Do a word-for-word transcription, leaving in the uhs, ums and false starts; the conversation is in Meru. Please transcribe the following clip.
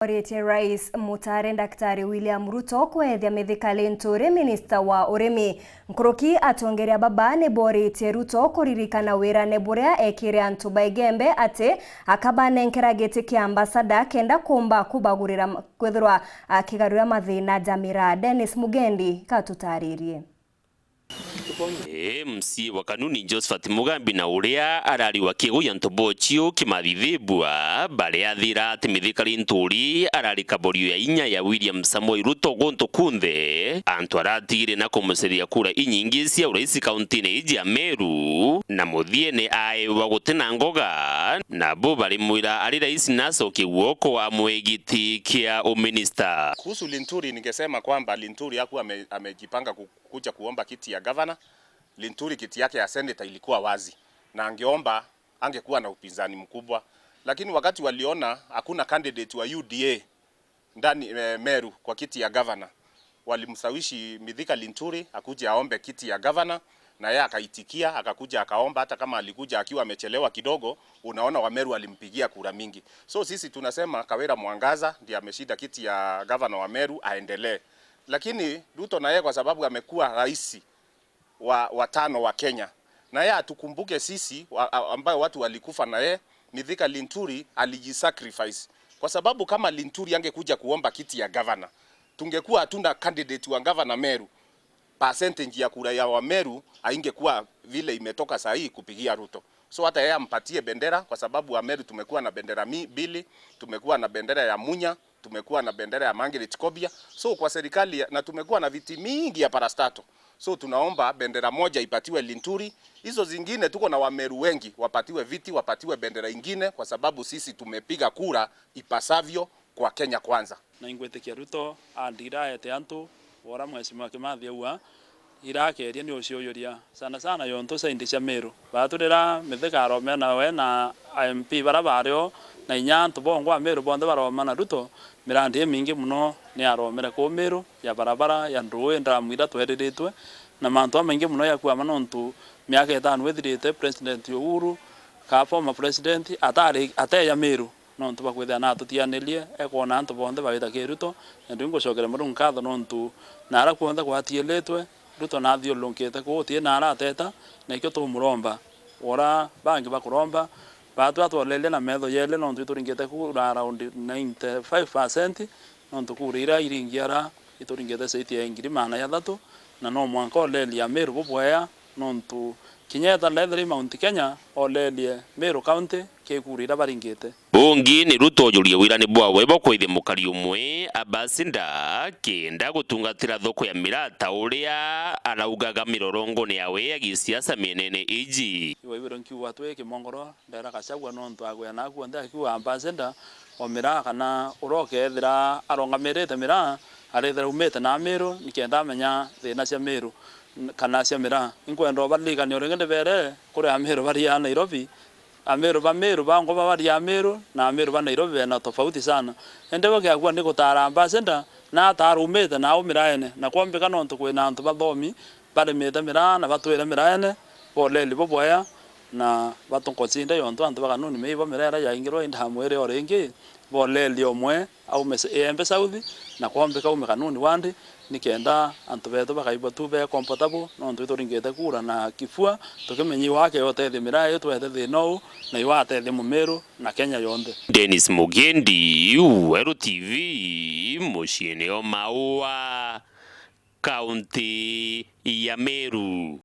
Oritie Rais Mutare Daktari William Ruto kwethia Mithika Linturi minista wa urimi. Nkuruki atongeria baba ni boritie Ruto kuririkana wirane buria ekire antu ba Igembe ati akabanenkera giti kia ambasada kenda kumba kubagurira m-, kwithirwa akigarura mathina ja miraa. Dennis Mugendi katutaririe. M C A wa Kanuni Josephat Mugambi na uria arari wa kiego ya Ntobochio Kimathithibua bariathira ati Mithika Linturi arari kaborio ya inya ya William Samoei Ruto guntu kunthe, antu aratigire na kumuceria kura inyingi cia urais kauntine iji ya Meru, na muthiene aewa guti na ngoga, nabo barimwira ari rais nacokie guoko amwe giti kia uminista. Kuhusu Linturi, ningesema kwamba Linturi hakuwa ame-, amejipanga ku-, kuja kuomba kiti ya gavana. Linturi kiti yake ya senator ilikuwa wazi, na angeomba, angekuwa na upinzani mkubwa, lakini wakati waliona hakuna candidate wa U D A ndani, eh, Meru kwa kiti ya gavana, walimshawishi Mithika Linturi akuje aombe kiti ya gavana, na yeye akaitikia, akakuja akaomba, hata kama alikuja akiwa amechelewa kidogo, unaona Wameru walimpigia kura mingi. So sisi tunasema Kawira Mwangaza ndiye ameshinda kiti ya gavana wa Meru, aendelee. Lakini Ruto na yeye kwa sababu amekuwa rais wa, wa tano wa Kenya, na yeye atukumbuke sisi wa, a-, ambayo watu walikufa na yeye, Mithika Linturi alijisacrifice. Kwa sababu kama Linturi angekuja kuomba kiti ya gavana, tungekuwa hatuna candidate wa gavana Meru, percentage ya kura ya Wameru haingekuwa vile imetoka saa hii kupigia Ruto. So hata yeye ampatie bendera, kwa sababu Wameru tumekuwa na bendera mi-, mbili, tumekuwa na bendera ya Munya, tumekuwa na bendera ya Margaret Kobia. So kwa serikali ya, na tumekuwa na viti mingi ya parastatal. So tunaomba bendera moja ipatiwe Linturi. Hizo zingine, tuko na Wameru wengi, wapatiwe viti, wapatiwe bendera ingine, kwa sababu sisi tumepiga kura ipasavyo kwa Kenya Kwanza. Na ingwitikia Ruto andira aete antu, ora Mheshimiwa Kimathi aua, ira akeria ni uciuyuria, sana sana yontu side cia Meru. Baturira Mithika aromera na we na M P bara bario, na inya antu bongwa a Meru bonthe baroma na Ruto, mirandi imingi mono ni aromere kuu Meru, ya barabara, ya ndui, ndamu ira tweriritwe, na mantu amaingi mono yakuama nontu miaka itano ithirite, President Uhuru, ka former president, atari, ateja Meru. Nontu bwa kwithira natutianirie, ekwona antu bonthe bagita kiri Ruto, na ndi ngucokera Murungu nkatho nontu nara kwonthe gwatiiritwe, Ruto nathiururukite kuu uti na arateta, na ikio tumuromba. Ora bangi bakuromba, batwi atwolerie na metho yeli, nontu ituringite kura around ninety five percent, nontu kura ira iringi ara ituringite saiti ya ngiri magana jathatu, na no mwanka olerie Ameru bubwea, nontu kinya ethira ethira i Mount Kenya, olerie Meru County kikura ira baringite. Bungi ni Ruto ujurie wirani bwawe bwa kwithia mukari umwe, ambassador, kenda gutungatira thoko ya miraa ta uria araugaga mirorongone yawe ya gisiasa mienene iji. Iwe ibiro nkiuga twi kimongoro, ndera Gachagua nontu agwea na akuonthe akiuga ambassador o miraa, kana uria ukethira arongamirite miraa, arithira aumite na Meru, nikenda amenya thina cia Meru, n-, kana cia miraa. Inkwenda ubaririkania o ringi ndibere, kuri Ameru baria Nairobi, Ameru ba Meru bangwa babaria Ameru, na Ameru ba Nairobi bena tofauti sana. Indi bo kiakua ni gutara ambassador, na atara aumite na au miraene, na kwombika nontu kwina antu bathomi, barimite miraa na batwire miraene, boleli bubwea, na batukocinde yontu antu ba Kanuni meibo miraa ira yaingirwe, indi amwire o ringi, boleli omwe aume s-, Iembe South, na kwombika aume Kanuni Ward, nikenda antu betu bakaigua tu be comfortable, nontu ituringite kura na kifua, tukimenya iwake yotethia miraa ii twete thina uu, na iwatethia Mumeru na Kenya yonthe. Dennis Mugendi, Weru T V, muciine o Maua, kaunti ya Meru.